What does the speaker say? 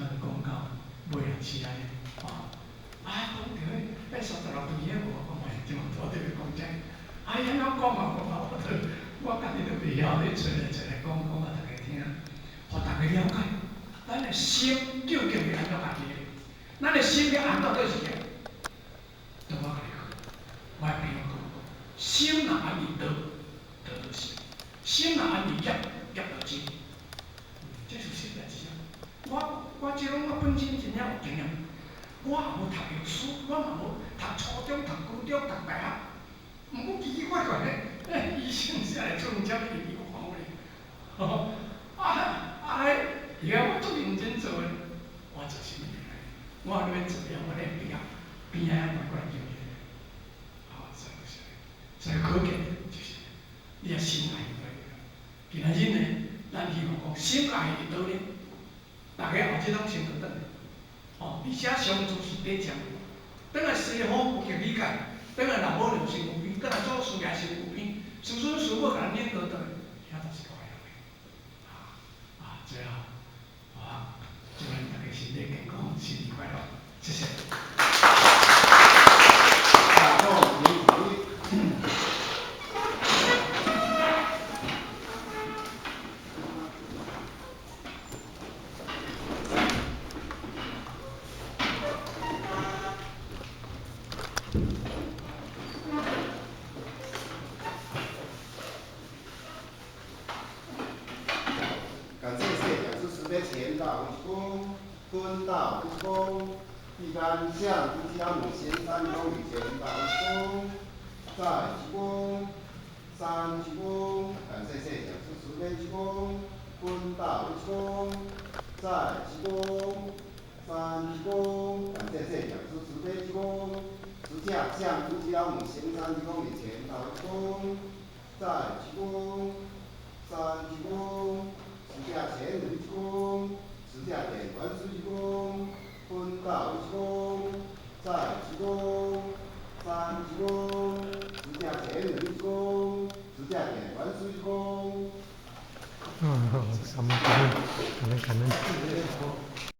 擺就講到尾啊，是按呢，吼。啊，講著彼36對彼無，我講這馬拄著欲講這，啊，伊按怎講啊？講啊，我都我家己都袂曉咧，揣來揣來講講予大家聽，予大家了解，咱的心究竟是按怎家己的？咱的心欲按怎做是個？對我共你講，我的朋友講，心若安於道，道就成；心若安於業，業就成。這是實代誌啊！我這攏我本身真正有經驗，我也無讀藥師，我嘛無讀初中、讀高中、讀大學。毋過奇奇怪怪咧，醫生寫來出現啥物入去我看有咧。吼啊啊！彼伊講我足認真做的，我做啥物？我咧做了，我咧邊仔邊仔遐過來叫伊。吼，所以就是，所以可見就是你若心愛伊就。今仔日呢，咱希望講心愛伊佗呢，大家後日攏先倒轉來。吼，而且上主是短暫，轉來西方有理解，轉來老母娘身軀邊，轉來祖師爺身軀邊，師尊師母共咱領導轉來，遐就是快樂的。啊啊，最後，啊，祝咱大家身體健康，新年快樂，謝謝。大眾請起立。感謝謝講師慈悲前道一躬，坤道一躬，畢安向朱家母先三公與前道一躬，再一躬，三鞠躬。感謝謝講師慈悲鞠躬，坤道一躬，再鞠躬，三鞠躬。感謝謝講師慈悲鞠躬，十架向朱家母先三公與前道一躬，再鞠躬，三鞠躬。十架前人鞠躬，十架點觀師鞠躬，坤道一躬，再鞠躬，三鞠躬。十架前人鞠躬，十架點觀師鞠躬。嗯，感恩感恩感恩。